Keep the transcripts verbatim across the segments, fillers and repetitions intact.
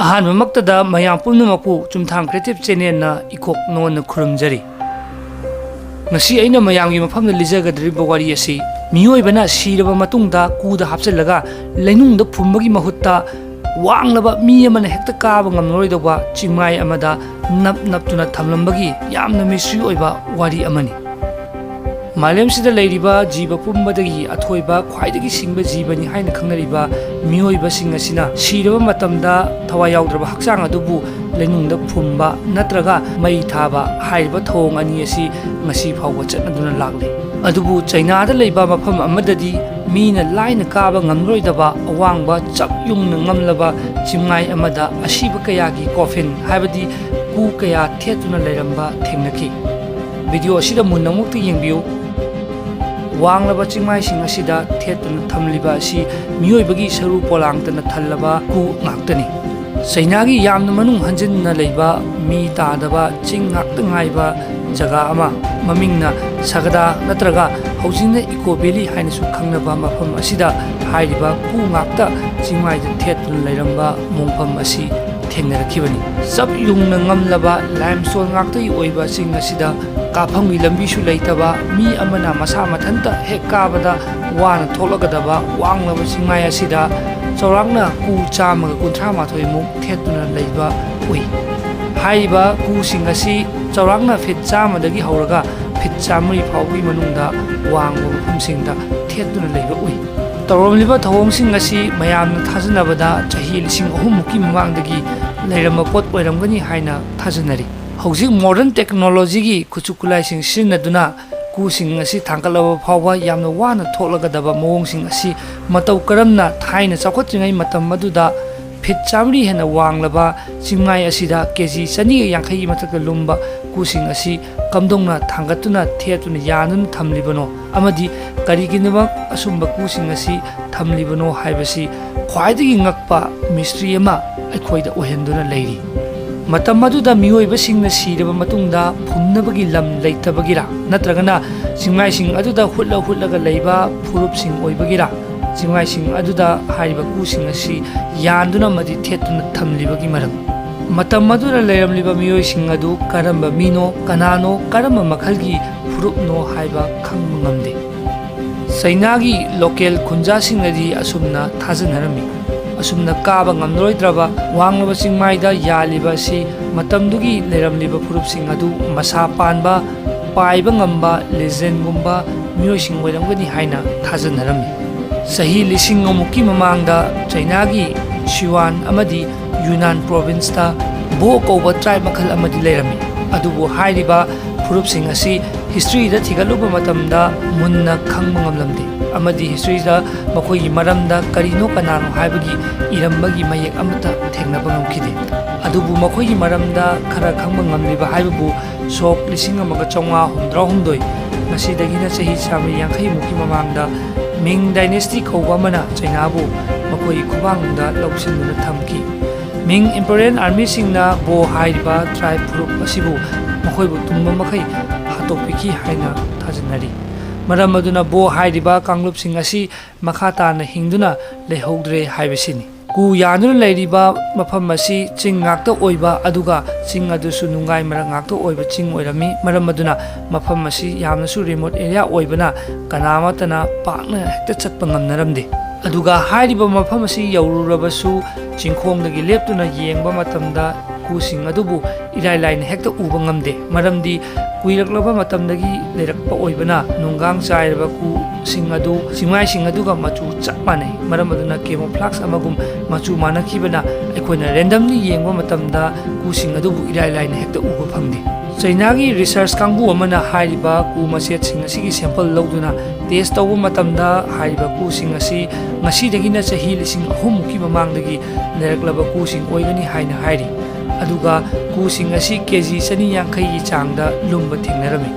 ꯑꯍꯥꯟꯕꯃꯛꯇꯗ ꯃꯌꯥꯝ ꯄꯨꯝꯅꯃꯛꯄꯨ ꯆꯨꯝꯊꯥꯡ Creative Channelꯅ ꯏꯀꯣꯛ ꯅꯣꯟꯅ ꯈꯨꯔꯨꯝꯖꯔꯤ꯫ ꯉꯁꯤ ꯑꯩꯅ ꯃꯌꯥꯝꯒꯤ ꯃꯐꯝꯗ ꯂꯤꯖꯒꯗꯧꯔꯤꯕ ꯋꯥꯔꯤ ꯑꯁꯤ ꯃꯤꯑꯣꯏꯕꯅ ꯁꯤꯔꯕ ꯃꯇꯨꯡꯗ ꯀꯨꯗ ꯍꯥꯞꯆꯤꯜꯂꯒ ꯂꯩꯅꯨꯡꯗ ꯐꯨꯝꯕꯒꯤ ꯃꯍꯨꯠꯇ ꯋꯥꯡꯂꯕ ꯃꯤ ꯑꯃꯅ ꯍꯦꯛꯇ ꯀꯥꯕ ꯉꯝꯂꯔꯣꯏꯗꯧꯕ ꯆꯤꯡꯃꯥꯏ ꯑꯃꯗ ꯅꯞ ꯅꯞꯇꯨꯅ ꯊꯝꯂꯝꯕꯒꯤ ꯌꯥꯝꯅ mystery ꯑꯣꯏꯕ ꯋꯥꯔꯤ ꯑꯃꯅꯤ꯫ ꯃꯥꯂꯦꯝꯁꯤꯗ ꯂꯩꯔꯤꯕ ꯖꯤꯕ ꯄꯨꯝꯕꯗꯒꯤ ꯑꯊꯣꯏꯕ, ꯈ꯭ꯋꯥꯏꯗꯒꯤ ꯁꯤꯡꯕ ꯖꯤꯕꯅꯤ ꯍꯥꯏꯅ ꯈꯪꯅꯔꯤꯕ ꯃꯤꯑꯣꯏꯕꯁꯤꯡ ꯑꯁꯤꯅ ꯁꯤꯔꯕ ꯃꯇꯝꯗ ꯊꯋꯥꯏ ꯌꯥꯎꯗ꯭ꯔꯕ ꯍꯛꯆꯥꯡ ꯑꯗꯨꯕꯨ ꯂꯩꯅꯨꯡꯗ ꯐꯨꯝꯕ ꯅꯠꯇ꯭ꯔꯒ ꯃꯩ ꯊꯥꯕ ꯍꯥꯏꯔꯤꯕ ꯊꯧꯑꯣꯡ ꯑꯅꯤ ꯑꯁꯤ ꯉꯁꯤ ꯐꯥꯎꯕ ꯆꯠꯅꯗꯨꯅ ꯂꯥꯛꯂꯤ꯫ ꯑꯗꯨꯕꯨ ꯆꯩꯅꯥꯗ ꯂꯩꯕ ꯃꯐꯝ ꯑꯃꯗꯗꯤ ꯃꯤꯅ ꯂꯥꯏꯅ ꯀꯥꯕ ꯉꯝꯂꯔꯣꯏꯗꯕ ꯑꯋꯥꯡꯕ ꯆꯞ ꯌꯨꯡꯅ ꯉꯝꯂꯕ ꯆꯤꯡꯃꯥꯏ ꯑꯃꯗ ꯑꯁꯤꯕ ꯀꯌꯥꯒꯤ coffin, ꯍꯥꯏꯕꯗꯤ ꯀꯨ ꯀꯌꯥ ꯊꯦꯠꯇꯨꯅ ꯂꯩꯔꯝꯕ ꯊꯦꯡꯅꯈꯤ꯫ Video ꯑꯁꯤꯗ ꯃꯨꯟꯅ ꯑꯃꯨꯛꯇ ꯌꯦꯡꯕꯤꯌꯨ꯫ ꯋꯥꯡꯂꯕ ꯆꯤꯡꯃꯥꯏꯁꯤꯡ ꯑꯁꯤꯗ ꯊꯦꯠꯇꯨꯅ ꯊꯝꯂꯤꯕ ꯑꯁꯤ ꯃꯤꯑꯣꯏꯕꯒꯤ ꯁꯔꯨ ꯄꯣꯂꯥꯡꯇꯅ ꯊꯜꯂꯕ ꯀꯨ ꯉꯥꯛꯇꯅꯤ꯫ ꯆꯩꯅꯥꯒꯤ ꯌꯥꯝꯅ ꯃꯅꯨꯡ ꯍꯟꯖꯤꯟꯅ ꯂꯩꯕ, ꯃꯤ ꯇꯥꯗꯕ ꯆꯤꯡ ꯉꯥꯛꯇ ꯉꯥꯏꯕ ꯖꯒꯥ ꯑꯃ, ꯃꯃꯤꯡꯅ ꯁꯒꯗꯥ ꯅꯠꯇ꯭ꯔꯒ ꯍꯧꯖꯤꯛꯅ Eco Valley ꯍꯥꯏꯅꯁꯨ ꯈꯪꯅꯕ ꯃꯐꯝ ꯑꯁꯤꯗ ꯍꯥꯏꯔꯤꯕ ꯀꯨ ꯉꯥꯛꯇ ꯆꯤꯡꯃꯥꯏꯗ ꯊꯦꯠꯇꯨꯅ ꯂꯩꯔꯝꯕ ꯃꯣꯡꯐꯝ ꯑꯁꯤ ꯊꯦꯡꯅꯔꯛꯈꯤꯕꯅꯤ꯫ ꯆꯞ ꯌꯨꯡꯅ ꯉꯝꯂꯕ limestone ꯉꯥꯛꯇꯒꯤ ꯑꯣꯏꯕ ꯆꯤꯡ ꯑꯁꯤꯗ ꯀꯥꯐꯝꯒꯤ ꯂꯝꯕꯤꯁꯨ ꯂꯩꯇꯕ, ꯃꯤ ꯑꯃꯅ ꯃꯁꯥ ꯃꯊꯟꯇ ꯍꯦꯛ ꯀꯥꯕꯗ ꯋꯥꯅ ꯊꯣꯛꯂꯛꯀꯗꯕ ꯋꯥꯡꯂꯕ ꯆꯤꯡꯃꯥꯏ ꯑꯁꯤꯗ ꯆꯥꯎꯔꯥꯛꯅ ꯀꯨ ꯆꯥꯝꯃꯒ ꯀꯨꯟꯊ꯭ꯔꯥ ꯃꯥꯊꯣꯏ ꯃꯨꯛ ꯊꯦꯠꯇꯨꯅ ꯂꯩꯕ ꯎꯏ꯫ ꯍꯥꯏꯔꯤꯕ ꯀꯨꯁꯤꯡ ꯑꯁꯤ ꯆꯥꯎꯔꯥꯛꯅ feet ꯆꯥꯝꯃꯗꯒꯤ ꯍꯧꯔꯒ feet ꯆꯥꯝꯃꯔꯤ ꯐꯥꯎꯕꯒꯤ ꯃꯅꯨꯡꯗ ꯋꯥꯡꯕ ꯃꯐꯝꯁꯤꯡꯗ ꯊꯦꯠꯇꯨꯅ ꯂꯩꯕ ꯎꯏ꯫ ꯇꯧꯔꯝꯂꯤꯕ ꯊꯧꯑꯣꯡꯁꯤꯡ ꯑꯁꯤ ꯃꯌꯥꯝꯅ ꯊꯥꯖꯅꯕꯗ ꯆꯍꯤ ꯂꯤꯁꯤꯡ ꯑꯍꯨꯝ ꯃꯨꯛꯀꯤ ꯃꯃꯥꯡꯗꯒꯤ ꯂꯩꯔꯝꯕ ꯄꯣꯠ ꯑꯣꯏꯔꯝꯒꯅꯤ ꯍꯥꯏꯅ ꯊꯥꯖꯅꯔꯤ꯫ ꯍꯧꯖꯤꯛ modern technologyꯒꯤ ꯈꯨꯠꯁꯨ ꯈꯨꯠꯂꯥꯏꯁꯤꯡ ꯁꯤꯖꯤꯟꯅꯗꯨꯅ ꯀꯨꯁꯤꯡ ꯑꯁꯤ ꯊꯥꯡꯒꯠꯂꯕ ꯐꯥꯎꯕ ꯌꯥꯝꯅ ꯋꯥꯅ ꯊꯣꯛꯂꯒꯗꯕ ꯃꯑꯣꯡꯁꯤꯡ ꯑꯁꯤ ꯃꯇꯧ ꯀꯔꯝꯅ ꯊꯥꯏꯅ ꯆꯥꯎꯈꯠꯇ꯭ꯔꯤꯉꯩ ꯃꯇꯝ ꯑꯗꯨꯗ feet ꯆꯥꯝꯃꯔꯤ ꯍꯦꯟꯅ ꯋꯥꯡꯂꯕ ꯆꯤꯡꯃꯥꯏ ꯑꯁꯤꯗ K G ꯆꯅꯤꯒ ꯌꯥꯡꯈꯩꯒꯤ ꯃꯊꯛꯇ ꯂꯨꯝꯕ ꯀꯨꯁꯤꯡ ꯑꯁꯤ ꯀꯝꯗꯧꯅ ꯊꯥꯡꯒꯠꯇꯨꯅ ꯊꯦꯠꯇꯨꯅ ꯌꯥꯟꯗꯨꯅ ꯊꯝꯂꯤꯕꯅꯣ ꯑꯃꯗꯤ ꯀꯔꯤꯒꯤꯗꯃꯛ ꯑꯁꯨꯝꯕ ꯀꯨꯁꯤꯡ ꯑꯁꯤ ꯊꯝꯂꯤꯕꯅꯣ ꯍꯥꯏꯕꯁꯤ ꯈ꯭ꯋꯥꯏꯗꯒꯤ ꯉꯛꯄ mystery ꯑꯃ ꯑꯩꯈꯣꯏꯗ ꯑꯣꯏꯍꯟꯗꯨꯅ ꯂꯩꯔꯤ꯫ ꯃꯇꯝ ꯑꯗꯨꯗ ꯃꯤꯑꯣꯏꯕꯁꯤꯡꯅ ꯁꯤꯔꯕ ꯃꯇꯨꯡꯗ ꯐꯨꯝꯅꯕꯒꯤ ꯂꯝ ꯂꯩꯇꯕꯒꯤꯔꯥ, ꯅꯠꯇ꯭ꯔꯒꯅ ꯆꯤꯡꯃꯥꯏꯁꯤꯡ ꯑꯗꯨꯗ ꯍꯨꯠꯂ ꯍꯨꯠꯂꯒ ꯂꯩꯕ ꯐꯨꯔꯨꯞꯁꯤꯡ ꯑꯣꯏꯕꯒꯤꯔꯥ, ꯆꯤꯡꯃꯥꯏꯁꯤꯡ ꯑꯗꯨꯗ ꯍꯥꯏꯔꯤꯕ ꯀꯨꯁꯤꯡ ꯑꯁꯤ ꯌꯥꯟꯗꯨꯅ ꯑꯃꯗꯤ ꯊꯦꯠꯇꯨꯅ ꯊꯝꯂꯤꯕꯒꯤ ꯃꯔꯝ꯫ ꯃꯇꯝ ꯑꯗꯨꯗ ꯂꯩꯔꯝꯂꯤꯕ ꯃꯤꯑꯣꯏꯁꯤꯡ ꯑꯗꯨ ꯀꯔꯝꯕ ꯃꯤꯅꯣ, ꯀꯅꯥꯅꯣ, ꯀꯔꯝꯕ ꯃꯈꯜꯒꯤ ꯐꯨꯔꯨꯞꯅꯣ ꯍꯥꯏꯕ ꯈꯪꯕ ꯉꯝꯗꯦ꯫ ꯆꯩꯅꯥꯒꯤ ꯂꯣꯀꯦꯜ ꯈꯨꯟꯖꯥꯁꯤꯡꯅꯗꯤ ꯑꯁꯨꯝꯅ ꯊꯥꯖꯅꯔꯝꯃꯤ꯫ ꯑꯁꯨꯝꯅ ꯀꯥꯕ ꯉꯝꯂꯔꯣꯏꯗ꯭ꯔꯕ ꯋꯥꯡꯂꯕ ꯆꯤꯡꯃꯥꯏꯗ ꯌꯥꯜꯂꯤꯕ ꯑꯁꯤ ꯃꯇꯝꯗꯨꯒꯤ ꯂꯩꯔꯝꯂꯤꯕ ꯐꯨꯔꯨꯞꯁꯤꯡ ꯑꯗꯨ ꯃꯁꯥ ꯄꯥꯟꯕ, ꯄꯥꯏꯕ ꯉꯝꯕ ꯂꯤꯖꯦꯟꯒꯨꯝꯕ ꯃꯤꯑꯣꯏꯁꯤꯡ ꯑꯣꯏꯔꯝꯒꯅꯤ ꯍꯥꯏꯅ ꯊꯥꯖꯅꯔꯝꯃꯤ꯫ ꯆꯍꯤ ꯂꯤꯁꯤꯡ ꯑꯃꯨꯛꯀꯤ ꯃꯃꯥꯡꯗ ꯆꯩꯅꯥꯒꯤ ꯁꯤꯋꯥꯟ ꯑꯃꯗꯤ ꯌꯨꯅꯥꯟ ꯄ꯭ꯔꯣꯚꯤꯟꯁꯇ ꯕꯣ ꯀꯧꯕ ꯇ꯭ꯔꯥꯏꯕ ꯃꯈꯜ ꯑꯃꯗꯤ ꯂꯩꯔꯝꯃꯤ꯫ ꯑꯗꯨꯕꯨ ꯍꯥꯏꯔꯤꯕ ꯐꯨꯔꯨꯞꯁꯤꯡ ꯑꯁꯤ ꯍꯤꯁꯇ꯭ꯔꯤꯗ ꯊꯤꯒꯠꯂꯨꯕ ꯃꯇꯝꯗ ꯃꯨꯟꯅ ꯈꯪꯕ ꯉꯝꯂꯝꯗꯦ, ꯑꯃꯗꯤ ꯍꯤꯁꯇ꯭ꯔꯤꯗ ꯃꯈꯣꯏꯒꯤ ꯃꯔꯝꯗ ꯀꯔꯤꯅꯣ ꯀꯅꯥꯅꯣ ꯍꯥꯏꯕꯒꯤ ꯏꯔꯝꯕꯒꯤ ꯃꯌꯦꯛ ꯑꯃꯠꯇ ꯊꯦꯡꯅꯕ ꯉꯝꯈꯤꯗꯦ꯫ ꯑꯗꯨꯕꯨ ꯃꯈꯣꯏꯒꯤ ꯃꯔꯝꯗ ꯈꯔ ꯈꯪꯕ ꯉꯝꯂꯤꯕ ꯍꯥꯏꯕꯕꯨ ꯁꯣꯛ ꯂꯤꯁꯤꯡ ꯑꯃꯒ ꯆꯥꯝꯃꯉꯥ ꯍꯨꯝꯐꯨꯇꯔꯥ ꯍꯨꯝꯗꯣꯏ, ꯉꯁꯤꯗꯒꯤꯅ ꯆꯍꯤ ꯆꯥꯝꯃꯔꯤ ꯌꯥꯡꯈꯩ ꯃꯨꯛꯀꯤ ꯃꯃꯥꯡꯗ ꯃꯤꯡ ꯗꯥꯏꯅꯦꯁꯇꯤ ꯀꯧꯕ ꯑꯃꯅ ꯆꯩꯅꯥꯕꯨ ꯃꯈꯣꯏꯒꯤ ꯈꯨꯃꯥꯡꯗ ꯂꯧꯁꯤꯟꯗꯨꯅ ꯊꯝꯈꯤ꯫ ꯃꯤꯡ ꯏꯝꯄꯔꯤꯌꯦꯜ ꯑꯥꯔꯃꯤꯁꯤꯡꯅ ꯕꯣ ꯍꯥꯏꯔꯤꯕ ꯇ꯭ꯔꯥꯏꯕ ꯐꯨꯔꯨꯞ ꯑꯁꯤꯕꯨ ꯃꯈꯣꯏꯕꯨ ꯇꯨꯝꯕ ꯃꯈꯩ ꯍꯥꯠꯇꯣꯛꯄꯤꯈꯤ ꯍꯥꯏꯅ ꯊꯥꯖꯅꯔꯤ꯫ ꯃꯔꯝ ꯑꯗꯨꯅ ꯕꯣ ꯍꯥꯏꯔꯤꯕ ꯀꯥꯡꯂꯨꯞꯁꯤꯡ ꯑꯁꯤ ꯃꯈꯥ ꯇꯥꯅ ꯍꯤꯡꯗꯨꯅ ꯂꯩꯍꯧꯗ꯭ꯔꯦ ꯍꯥꯏꯕꯁꯤꯅꯤ꯫ ꯀꯨ ꯌꯥꯟꯗꯨꯅ ꯂꯩꯔꯤꯕ ꯃꯐꯝ ꯑꯁꯤ ꯆꯤꯡ ꯉꯥꯛꯇ ꯑꯣꯏꯕ, ꯑꯗꯨꯒ ꯆꯤꯡ ꯑꯗꯨꯁꯨ ꯅꯨꯡꯒꯥꯏ ꯃꯔꯛ ꯉꯥꯛꯇ ꯑꯣꯏꯕ ꯆꯤꯡ ꯑꯣꯏꯔꯝꯃꯤ꯫ ꯃꯔꯝ ꯑꯗꯨꯅ ꯃꯐꯝ ꯑꯁꯤ ꯌꯥꯝꯅꯁꯨ ꯔꯤꯃꯣꯠ ꯑꯦꯔꯤꯌꯥ ꯑꯣꯏꯕꯅ ꯀꯅꯥ ꯑꯃꯠꯇꯅ ꯄꯥꯛꯅ ꯍꯦꯛꯇ ꯆꯠꯄ ꯉꯝꯅꯔꯝꯗꯦ꯫ ꯑꯗꯨꯒ ꯍꯥꯏꯔꯤꯕ ꯃꯐꯝ ꯑꯁꯤ ꯌꯧꯔꯨꯔꯕꯁꯨ ꯆꯤꯡꯈꯣꯡꯗꯒꯤ ꯂꯦꯞꯇꯨꯅ ꯌꯦꯡꯕ ꯃꯇꯝꯗ ꯀꯨꯁꯤꯡ ꯑꯗꯨꯕꯨ ꯏꯔꯥꯏ ꯂꯥꯏꯅ ꯍꯦꯛꯇ ꯎꯕ ꯉꯝꯗꯦ꯫ ꯃꯔꯝꯗꯤ ꯀꯨꯏꯔꯛꯂꯕ ꯃꯇꯝꯗꯒꯤ ꯂꯩꯔꯛꯄ ꯑꯣꯏꯕꯅ ꯅꯨꯡꯒꯥꯡ ꯆꯥꯏꯔꯕ ꯀꯨꯁꯤꯡ ꯑꯗꯨ ꯆꯤꯡꯃꯥꯏꯁꯤꯡ ꯑꯗꯨꯒ ꯃꯆꯨ ꯆꯞ ꯃꯥꯟꯅꯩ꯫ ꯃꯔꯝ ꯑꯗꯨꯅ camouflage ꯑꯃꯒꯨꯝ ꯃꯆꯨ ꯃꯥꯟꯅꯈꯤꯕꯅ ꯑꯩꯈꯣꯏꯅ randomly ꯌꯦꯡꯕ ꯃꯇꯝꯗ ꯀꯨꯁꯤꯡ ꯑꯗꯨꯕꯨ ꯏꯔꯥꯏ ꯂꯥꯏꯅ ꯍꯦꯛꯇ ꯎꯕ ꯐꯪꯗꯦ꯫ ꯆꯩꯅꯥꯒꯤ research ꯀꯥꯡꯕꯨ ꯑꯃꯅ ꯍꯥꯏꯔꯤꯕ ꯀꯨ ꯃꯆꯦꯠꯁꯤꯡ ꯑꯁꯤꯒꯤ sample ꯂꯧꯗꯨꯅ test ꯇꯧꯕ ꯃꯇꯝꯗ ꯍꯥꯏꯔꯤꯕ ꯀꯨꯁꯤꯡ ꯑꯁꯤ ꯉꯁꯤꯗꯒꯤꯅ ꯆꯍꯤ ꯂꯤꯁꯤꯡ ꯑꯍꯨꯝꯃꯨꯛꯀꯤ ꯃꯃꯥꯡꯗꯒꯤ ꯂꯩꯔꯛꯂꯕ ꯀꯨꯁꯤꯡ ꯑꯣꯏꯒꯅꯤ ꯍꯥꯏꯅ ꯍꯥꯏꯔꯤ꯫ ꯑꯗꯨꯒ ꯀꯨꯁꯤꯡ ꯑꯁꯤ ꯀꯦ ꯖꯤ ꯆꯅꯤ ꯌꯥꯡꯈꯩꯒꯤ ꯆꯥꯡꯗ ꯂꯨꯝꯕ ꯊꯦꯡꯅꯔꯝꯃꯤ꯫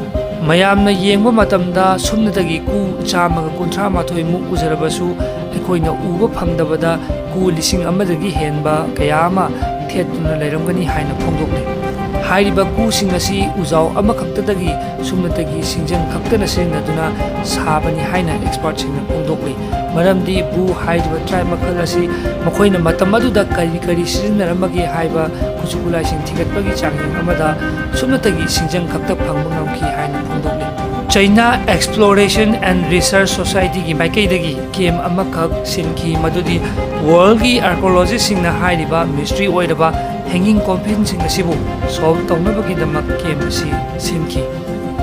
ꯃꯌꯥꯝꯅ ꯌꯦꯡꯕ ꯃꯇꯝꯗ ꯁꯨꯞꯅꯇꯒꯤ ꯀꯨ ꯆꯥꯝꯃꯒ ꯀꯨꯟꯊ꯭ꯔꯥ ꯃꯥꯊꯣꯏ ꯃꯨꯛ ꯎꯖꯔꯕꯁꯨ, ꯑꯩꯈꯣꯏꯅ ꯎꯕ ꯐꯪꯗꯕꯗ ꯀꯨ ꯂꯤꯁꯤꯡ ꯑꯃꯗꯒꯤ ꯍꯦꯟꯕ ꯀꯌꯥ ꯑꯃ ꯊꯦꯠꯇꯨꯅ ꯂꯩꯔꯝꯒꯅꯤ ꯍꯥꯏꯅ ꯐꯣꯡꯗꯣꯛꯂꯤ꯫ ꯍꯥꯏꯔꯤꯕ ꯀꯨꯁꯤꯡ ꯑꯁꯤ ꯎꯖꯥꯎ ꯑꯃꯈꯛꯇꯗꯒꯤ ꯁꯨꯞꯅꯇꯒꯤ ꯁꯤꯡꯖꯪ ꯈꯛꯇꯅ ꯁꯤꯖꯤꯟꯅꯗꯨꯅ ꯁꯥꯕꯅꯤ ꯍꯥꯏꯅ ꯑꯦꯛꯁꯄꯔꯠꯁꯤꯡꯅ ꯐꯣꯡꯗꯣꯛꯂꯤ꯫ ꯃꯔꯝꯗꯤ ꯕꯨ ꯍꯥꯏꯔꯤꯕ ꯇ꯭ꯔꯥꯏꯕ ꯃꯈꯜ ꯑꯁꯤ ꯃꯈꯣꯏꯅ ꯃꯇꯝ ꯑꯗꯨꯗ ꯀꯔꯤ ꯀꯔꯤ ꯁꯤꯖꯤꯟꯅꯔꯝꯕꯒꯦ ꯍꯥꯏꯕ ꯈꯨꯠꯁꯨ ꯈꯨꯠꯂꯥꯏꯁꯤꯡ ꯊꯤꯒꯠꯄꯒꯤ ꯆꯥꯡꯌꯦꯡ ꯑꯃꯗ ꯁꯨꯞꯅꯇꯒꯤ ꯁꯤꯡꯖꯪ ꯈꯛꯇ ꯐꯪꯕ ꯉꯝꯈꯤ ꯍꯥꯏꯅ ꯐꯣꯡꯗꯣꯛꯂꯤ꯫ China Exploration and Research Societyꯒꯤ ꯃꯥꯏꯀꯩꯗꯒꯤ ꯀꯦꯝ ꯑꯃꯈꯛ ꯁꯤꯟꯈꯤ, ꯃꯗꯨꯗꯤ ꯋꯥꯔꯜꯒꯤ ꯑꯥꯔꯀꯤꯑꯣꯂꯣꯖꯤꯁꯁꯤꯡꯅ ꯍꯥꯏꯔꯤꯕ ꯃꯤꯁꯇ꯭ꯔꯤ ꯑꯣꯏꯔꯕ ꯍꯦꯡꯒꯤꯡ ꯀꯣꯐꯤꯟꯁꯤꯡ ꯑꯁꯤꯕꯨ ꯁꯣꯜꯕ ꯇꯧꯅꯕꯒꯤꯗꯃꯛ ꯀꯦꯝ ꯑꯁꯤ ꯁꯤꯟꯈꯤ꯫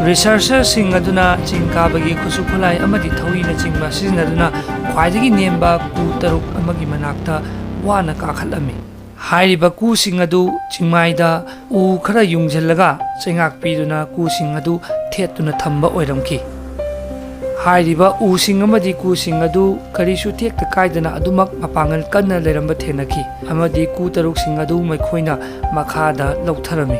ꯔꯤꯁꯔꯆꯔꯁꯤꯡ ꯑꯗꯨꯅ ꯆꯤꯡ ꯀꯥꯕꯒꯤ ꯈꯨꯠꯁꯨ ꯈꯨꯠꯂꯥꯏ ꯑꯃꯗꯤ ꯊꯧꯔꯤꯅꯆꯤꯡꯕ ꯁꯤꯖꯤꯟꯅꯗꯨꯅ ꯈ꯭ꯋꯥꯏꯗꯒꯤ ꯅꯦꯝꯕ ꯀꯨ ꯇꯔꯨꯛ ꯑꯃꯒꯤ ꯃꯅꯥꯛꯇ ꯋꯥꯅ ꯀꯥꯈꯠꯂꯝꯃꯤ꯫ ꯍꯥꯏꯔꯤꯕ ꯀꯨꯁꯤꯡ ꯑꯗꯨ ꯆꯤꯡꯃꯥꯏꯗ ꯎ ꯈꯔ ꯌꯨꯡꯁꯤꯜꯂꯒ ꯆꯩꯉꯥꯛ ꯄꯤꯗꯨꯅ ꯀꯨꯁꯤꯡ ꯑꯗꯨ ꯊꯦꯠꯇꯨꯅ ꯊꯝꯕ ꯑꯣꯏꯔꯝꯈꯤ꯫ ꯍꯥꯏꯔꯤꯕ ꯎꯁꯤꯡ ꯑꯃꯗꯤ ꯀꯨꯁꯤꯡ ꯑꯗꯨ ꯀꯔꯤꯁꯨ ꯇꯦꯛꯇ ꯀꯥꯏꯗꯅ ꯑꯗꯨꯃꯛ ꯃꯄꯥꯡꯒꯜ ꯀꯟꯅ ꯂꯩꯔꯝꯕ ꯊꯦꯡꯅꯈꯤ, ꯑꯃꯗꯤ ꯀꯨ ꯇꯔꯨꯛꯁꯤꯡ ꯑꯗꯨ ꯃꯈꯣꯏꯅ ꯃꯈꯥꯗ ꯂꯧꯊꯔꯝꯃꯤ꯫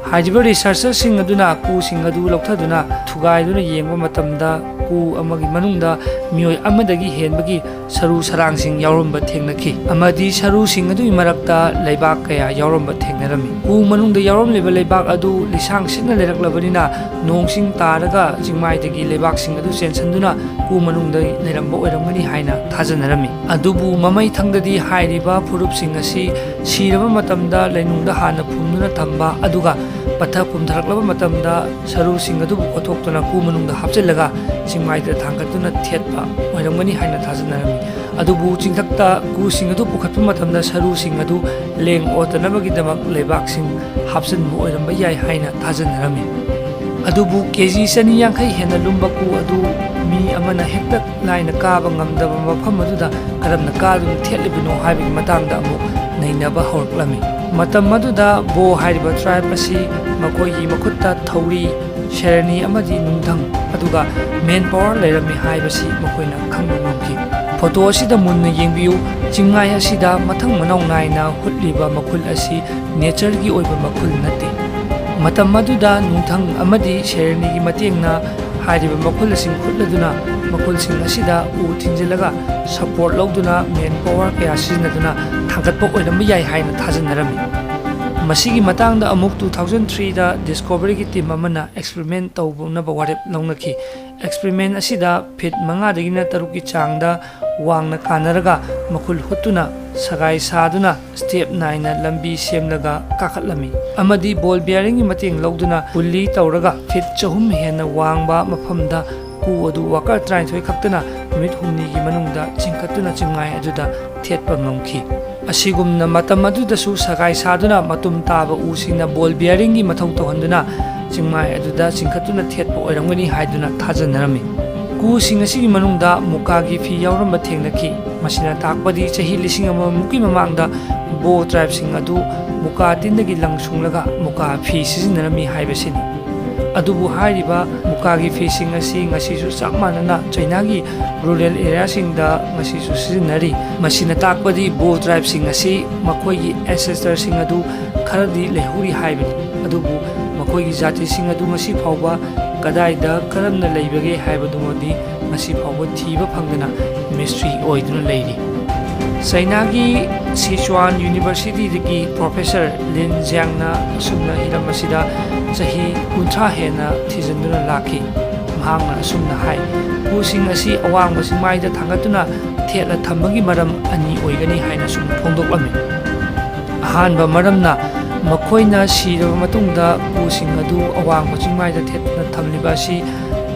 ꯍꯥꯏꯔꯤꯕ ꯔꯤꯁꯔꯆꯔꯁꯤꯡ ꯑꯗꯨꯅ ꯀꯨꯁꯤꯡ ꯑꯗꯨ ꯂꯧꯊꯗꯨꯅ ꯊꯨꯒꯥꯏꯗꯨꯅ ꯌꯦꯡꯕ ꯃꯇꯝꯗ, ꯀꯨ ꯑꯃꯒꯤ ꯃꯅꯨꯡꯗ ꯃꯤꯑꯣꯏ ꯑꯃꯗꯒꯤ ꯍꯦꯟꯕꯒꯤ ꯁꯔꯨ ꯁꯔꯥꯡꯁꯤꯡ ꯌꯥꯎꯔꯝꯕ ꯊꯦꯡꯅꯈꯤ, ꯑꯃꯗꯤ ꯁꯔꯨꯁꯤꯡ ꯑꯗꯨꯒꯤ ꯃꯔꯛꯇ ꯂꯩꯕꯥꯛ ꯀꯌꯥ ꯌꯥꯎꯔꯝꯕ ꯊꯦꯡꯅꯔꯝꯃꯤ꯫ ꯀꯨ ꯃꯅꯨꯡꯗ ꯌꯥꯎꯔꯝꯂꯤꯕ ꯂꯩꯕꯥꯛ ꯑꯗꯨ ꯂꯤꯁꯥꯡ ꯁꯤꯠꯅ ꯂꯩꯔꯛꯂꯕꯅꯤꯅ, ꯅꯣꯡꯁꯤꯡ ꯇꯥꯔꯒ ꯆꯤꯡꯃꯥꯏꯗꯒꯤ ꯂꯩꯕꯥꯛꯁꯤꯡ ꯑꯗꯨ ꯆꯦꯟꯁꯤꯟꯗꯨꯅ ꯀꯨ ꯃꯅꯨꯡꯗ ꯂꯩꯔꯝꯕ ꯑꯣꯏꯔꯝꯒꯅꯤ ꯍꯥꯏꯅ ꯊꯥꯖꯅꯔꯝꯃꯤ꯫ ꯑꯗꯨꯕꯨ ꯃꯃꯩ ꯊꯪꯗꯗꯤ ꯍꯥꯏꯔꯤꯕ ꯐꯨꯔꯨꯞꯁꯤꯡ ꯑꯁꯤ ꯁꯤꯔꯕ ꯃꯇꯝꯗ ꯂꯩꯅꯨꯡꯗ ꯍꯥꯟꯅ ꯐꯨꯝꯗꯨꯅ ꯊꯝꯕ, ꯑꯗꯨꯒ ꯄꯠꯊ ꯄꯨꯝꯊꯔꯛꯂꯕ ꯃꯇꯝꯗ ꯁꯔꯨꯁꯤꯡ ꯑꯗꯨꯕꯨ ꯀꯣꯊꯣꯛꯇꯨꯅ ꯀꯨ ꯃꯅꯨꯡꯗ ꯍꯥꯞꯆꯤꯜꯂꯒ ꯆꯤꯡꯃꯥꯏꯗ ꯊꯥꯡꯒꯠꯇꯨꯅ ꯊꯦꯠꯄ ꯑꯣꯏꯔꯝꯒꯅꯤ ꯍꯥꯏꯅ ꯊꯥꯖꯅꯔꯝꯃꯤ꯫ ꯑꯗꯨꯕꯨ ꯆꯤꯡꯊꯛꯇ ꯀꯨꯁꯤꯡ ꯑꯗꯨ ꯄꯨꯈꯠꯄ ꯃꯇꯝꯗ ꯁꯔꯨꯁꯤꯡ ꯑꯗꯨ ꯂꯦꯡ ꯑꯣꯠꯇꯅꯕꯒꯤꯗꯃꯛ ꯂꯩꯕꯥꯛꯁꯤꯡ ꯍꯥꯞꯆꯤꯟꯕ ꯑꯣꯏꯔꯝꯕ ꯌꯥꯏ ꯍꯥꯏꯅ ꯊꯥꯖꯅꯔꯝꯃꯤ꯫ ꯑꯗꯨꯕꯨ ꯀꯦ ꯖꯤ ꯆꯅꯤ ꯌꯥꯡꯈꯩ ꯍꯦꯟꯅ ꯂꯨꯝꯕ ꯀꯨ ꯑꯗꯨ ꯃꯤ ꯑꯃꯅ ꯍꯦꯛꯇ ꯂꯥꯏꯅ ꯀꯥꯕ ꯉꯝꯗꯕ ꯃꯐꯝ ꯑꯗꯨꯗ ꯀꯔꯝꯅ ꯀꯥꯗꯨꯅ ꯊꯦꯠꯂꯤꯕꯅꯣ ꯍꯥꯏꯕꯒꯤ ꯃꯇꯥꯡꯗ ꯑꯃꯨꯛ ꯅꯩꯅꯕ ꯍꯧꯔꯛꯂꯝꯃꯤ꯫ ꯃꯇꯝ ꯑꯗꯨꯗ ꯕꯣ ꯍꯥꯏꯔꯤꯕ ꯇ꯭ꯔꯥꯏꯕ ꯑꯁꯤ ꯃꯈꯣꯏꯒꯤ ꯃꯈꯨꯠꯇ ꯊꯧꯔꯤ, ꯁꯦꯔꯅꯤ ꯑꯃꯗꯤ ꯅꯨꯡꯊꯪ, ꯑꯗꯨꯒ ꯃꯦꯟ ꯄꯥꯋꯔ ꯂꯩꯔꯝꯃꯤ ꯍꯥꯏꯕꯁꯤ ꯃꯈꯣꯏꯅ ꯈꯪꯕ ꯉꯝꯈꯤ꯫ ꯐꯣꯇꯣ ꯑꯁꯤꯗ ꯃꯨꯟꯅ ꯌꯦꯡꯕꯤꯌꯨ, ꯆꯤꯡꯃꯥꯏ ꯑꯁꯤꯗ ꯃꯊꯪ ꯃꯅꯥꯎ ꯅꯥꯏꯅ ꯍꯨꯠꯂꯤꯕ ꯃꯈꯨꯜ ꯑꯁꯤ ꯅꯦꯆꯔꯒꯤ ꯑꯣꯏꯕ ꯃꯈꯨꯜ ꯅꯠꯇꯦ꯫ ꯃꯇꯝ ꯑꯗꯨꯗ ꯅꯨꯡꯊꯪ ꯑꯃꯗꯤ ꯁꯦꯔꯅꯤꯒꯤ ꯃꯇꯦꯡꯅ ꯍꯥꯏꯔꯤꯕ ꯃꯈꯨꯜꯁꯤꯡ ꯍꯨꯠꯂꯗꯨꯅ ꯃꯈꯨꯜꯁꯤꯡ ꯑꯁꯤꯗ ꯎ ꯊꯤꯡꯖꯤꯜꯂꯒ ꯁꯄꯣꯔꯠ ꯂꯧꯗꯨꯅ ꯃꯦꯟ ꯄꯥꯋꯔ ꯀꯌꯥ ꯁꯤꯖꯤꯟꯅꯗꯨꯅ ꯊꯥꯡꯒꯠꯄ ꯑꯣꯏꯔꯝꯕ ꯌꯥꯏ ꯍꯥꯏꯅ ꯊꯥꯖꯅꯔꯝꯃꯤ꯫ ꯃꯁꯤꯒꯤ ꯃꯇꯥꯡꯗ ꯑꯃꯨꯛ two thousand three ꯗ Discovery ꯒꯤ team ꯑꯃꯅ experiment ꯇꯧꯅꯕ ꯋꯥꯔꯦꯞ ꯂꯧꯅꯈꯤ꯫ Experiment ꯑꯁꯤꯗ ꯐꯤꯠ ꯃꯉꯥꯗꯒꯤꯅ ꯇꯔꯨꯛꯀꯤ ꯆꯥꯡꯗ ꯋꯥꯡꯅ ꯀꯥꯟꯅꯔꯒ ꯃꯈꯨꯜ ꯍꯨꯠꯇꯨꯅ ꯁꯒꯥꯏ ꯁꯥꯗꯨꯅ step ꯅꯥꯏꯅ ꯂꯝꯕꯤ ꯁꯦꯝꯂꯒ ꯀꯥꯈꯠꯂꯝꯃꯤ ꯑꯃꯗꯤ ball bearing ꯒꯤ ꯃꯇꯦꯡ ꯂꯧꯗꯨꯅ pulley ꯇꯧꯔꯒ ꯐꯤꯠ ꯆꯍꯨꯝ ꯍꯦꯟꯅ ꯋꯥꯡꯕ ꯃꯐꯝꯗ ꯀꯨ ꯑꯗꯨ worker ꯇꯔꯥꯅꯤꯊꯣꯏ ꯈꯛꯇꯅ ꯅꯨꯃꯤꯠ ꯍꯨꯝꯅꯤꯒꯤ ꯃꯅꯨꯡꯗ ꯆꯤꯡꯈꯠꯇꯨꯅ ꯆꯤꯡꯃꯥꯏ ꯑꯗꯨꯗ ꯊꯦꯠꯄ ꯉꯝꯈꯤ꯫ ꯑꯁꯤꯒꯨꯝꯅ ꯃꯇꯝ ꯑꯗꯨꯗꯁꯨ ꯁꯒꯥꯏ ꯁꯥꯗꯨꯅ ꯃꯇꯨꯝ ꯇꯥꯕ ꯎꯁꯤꯡꯅ ball bearing ꯒꯤ ꯃꯊꯧ ꯇꯧꯍꯟꯗꯨꯅ ꯆꯤꯡꯃꯥꯏ ꯑꯗꯨꯗ ꯆꯤꯡꯈꯠꯇꯨꯅ ꯊꯦꯠꯄ ꯑꯣꯏꯔꯝꯒꯅꯤ ꯍꯥꯏꯗꯨꯅ ꯊꯥꯖꯅꯔꯝꯃꯤ꯫ ꯀꯨꯁꯤꯡ ꯑꯁꯤꯒꯤ ꯃꯅꯨꯡꯗ ꯃꯨꯀꯥꯒꯤ ꯐꯤ ꯌꯥꯎꯔꯝꯕ ꯊꯦꯡꯅꯈꯤ꯫ ꯃꯁꯤꯅ ꯇꯥꯛꯄꯗꯤ ꯆꯍꯤ ꯂꯤꯁꯤꯡ ꯑꯃꯃꯨꯛꯀꯤ ꯃꯃꯥꯡꯗ ꯕꯣ tribe ꯁꯤꯡ ꯑꯗꯨ ꯃꯨꯀꯥ ꯇꯤꯟꯗꯒꯤ ꯂꯪ ꯁꯨꯡꯂꯒ ꯃꯨꯀꯥ ꯐꯤ ꯁꯤꯖꯤꯟꯅꯔꯝꯃꯤ ꯍꯥꯏꯕꯁꯤꯅꯤ꯫ ꯑꯗꯨꯕꯨ ꯍꯥꯏꯔꯤꯕ ꯃꯨꯀꯥꯒꯤ ꯐꯤꯁꯤꯡ ꯑꯁꯤ ꯉꯁꯤꯁꯨ ꯆꯞ ꯃꯥꯟꯅꯅ ꯆꯩꯅꯥꯒꯤ rural area ꯁꯤꯡꯗ ꯉꯁꯤꯁꯨ ꯁꯤꯖꯤꯟꯅꯔꯤ꯫ ꯃꯁꯤꯅ ꯇꯥꯛꯄꯗꯤ ꯕꯣ tribe ꯁꯤꯡ ꯑꯁꯤ ꯃꯈꯣꯏꯒꯤ ancestor ꯁꯤꯡ ꯑꯗꯨ ꯈꯔꯗꯤ ꯂꯩꯍꯧꯔꯤ ꯍꯥꯏꯕꯅꯤ꯫ ꯑꯗꯨꯕꯨ ꯃꯈꯣꯏꯒꯤ ꯖꯥꯇꯤꯁꯤꯡ ꯑꯗꯨ ꯉꯁꯤ ꯐꯥꯎꯕ ꯀꯗꯥꯏꯗ ꯀꯔꯝꯅ ꯂꯩꯕꯒꯦ ꯍꯥꯏꯕꯗꯨꯃꯗꯤ ꯉꯁꯤ ꯐꯥꯎꯕ ꯊꯤꯕ ꯐꯪꯗꯅ mystery ꯑꯣꯏꯗꯨꯅ ꯂꯩꯔꯤ꯫ ꯆꯩꯅꯥꯒꯤ Sichuan University ꯗꯒꯤ professor Lin Zhang ꯅ ꯑꯁꯨꯝꯅ ꯍꯤꯔꯝ ꯑꯁꯤꯗ ꯆꯍꯤ ꯀꯨꯟꯊ꯭ꯔꯥ ꯍꯦꯟꯅ ꯊꯤꯖꯤꯟꯗꯨꯅ ꯂꯥꯛꯈꯤ꯫ ꯃꯍꯥꯛꯅ ꯑꯁꯨꯝꯅ ꯍꯥꯏ, ꯀꯨꯁꯤꯡ ꯑꯁꯤ ꯑꯋꯥꯡꯕ ꯆꯤꯡꯃꯥꯏꯗ ꯊꯥꯡꯒꯠꯇꯨꯅ ꯊꯦꯠꯂ ꯊꯝꯕꯒꯤ ꯃꯔꯝ ꯑꯅꯤ ꯑꯣꯏꯒꯅꯤ ꯍꯥꯏꯅ ꯁꯨꯝ ꯐꯣꯡꯗꯣꯛꯂꯝꯃꯤ꯫ ꯑꯍꯥꯟꯕ ꯃꯔꯝꯅ ꯃꯈꯣꯏꯅ ꯁꯤꯔꯕ ꯃꯇꯨꯡꯗ ꯀꯨꯁꯤꯡ ꯑꯗꯨ ꯑꯋꯥꯡꯕ ꯆꯤꯡꯃꯥꯏꯗ ꯊꯦꯠꯇꯨꯅ ꯊꯝꯂꯤꯕ ꯑꯁꯤ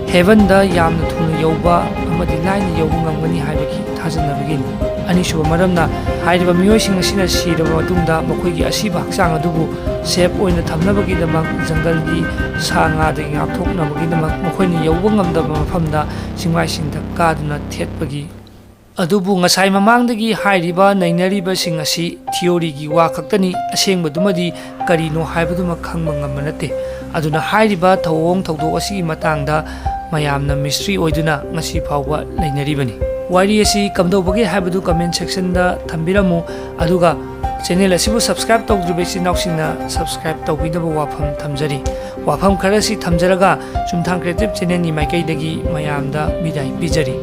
heaven ꯗ ꯌꯥꯝꯅ ꯊꯨꯅ ꯌꯧꯕ ꯑꯃꯗꯤ ꯂꯥꯏꯅ ꯌꯧꯕ ꯉꯝꯒꯅꯤ ꯍꯥꯏꯕꯒꯤ ꯊꯥꯖꯅꯕꯒꯤꯅꯤ꯫ ꯑꯅꯤꯁꯨꯕ ꯃꯔꯝꯅ ꯍꯥꯏꯔꯤꯕ ꯃꯤꯑꯣꯏꯁꯤꯡ ꯑꯁꯤꯅ ꯁꯤꯔꯕ ꯃꯇꯨꯡꯗ ꯃꯈꯣꯏꯒꯤ ꯑꯁꯤꯕ ꯍꯛꯆꯥꯡ ꯑꯗꯨꯕꯨ safe ꯑꯣꯏꯅ ꯊꯝꯅꯕꯒꯤꯗꯃꯛ ꯖꯪꯒꯜꯒꯤ ꯁꯥ ꯉꯥꯗꯒꯤ ꯉꯥꯛꯊꯣꯛꯅꯕꯒꯤꯗꯃꯛ ꯃꯈꯣꯏꯅ ꯌꯧꯕ ꯉꯝꯗꯕ ꯃꯐꯝꯗ ꯆꯤꯡꯃꯥꯏꯁꯤꯡꯗ ꯀꯥꯗꯨꯅ ꯊꯦꯠꯄꯒꯤ ꯑꯗꯨꯕꯨ ꯉꯁꯥꯏ ꯃꯃꯥꯡꯗꯒꯤ ꯍꯥꯏꯔꯤꯕ ꯅꯩꯅꯔꯤꯕꯁꯤꯡ ꯑꯁꯤ theory ꯒꯤ ꯋꯥ ꯈꯛꯇꯅꯤ, ꯑꯁꯦꯡꯕꯗꯨꯃꯗꯤ ꯀꯔꯤꯅꯣ ꯍꯥꯏꯕꯗꯨꯃ ꯈꯪꯕ ꯉꯝꯕ ꯅꯠꯇꯦ꯫ ꯑꯗꯨꯅ ꯍꯥꯏꯔꯤꯕ ꯊꯧꯑꯣꯡ ꯊꯧꯗꯣꯛ ꯑꯁꯤꯒꯤ ꯃꯇꯥꯡꯗ ꯃꯌꯥꯝꯅ mystery ꯑꯣꯏꯗꯨꯅ ꯉꯁꯤ ꯐꯥꯎꯕ ꯂꯩꯅꯔꯤꯕꯅꯤ꯫ ꯋꯥꯔꯤ ꯑꯁꯤ ꯀꯝꯗꯧꯕꯒꯦ ꯍꯥꯏꯕꯗꯨ comment section ꯗ ꯊꯝꯕꯤꯔꯝꯃꯨ, ꯑꯗꯨꯒ channel ꯑꯁꯤꯕꯨ subscribe ꯇꯧꯗ꯭ꯔꯤꯕ ꯏꯆꯤꯟ ꯏꯅꯥꯎꯁꯤꯡꯅ subscribe ꯇꯧꯕꯤꯅꯕ ꯋꯥꯐꯝ ꯊꯝꯖꯔꯤ꯫ ꯋꯥꯐꯝ ꯈꯔꯁꯤ ꯊꯝꯖꯔꯒ ꯆꯨꯝꯊꯥꯡ Creative channel ꯒꯤ ꯃꯥꯏꯀꯩꯗꯒꯤ ꯃꯌꯥꯝꯗ ꯕꯤꯗꯥꯏ ꯄꯤꯖꯔꯤ꯫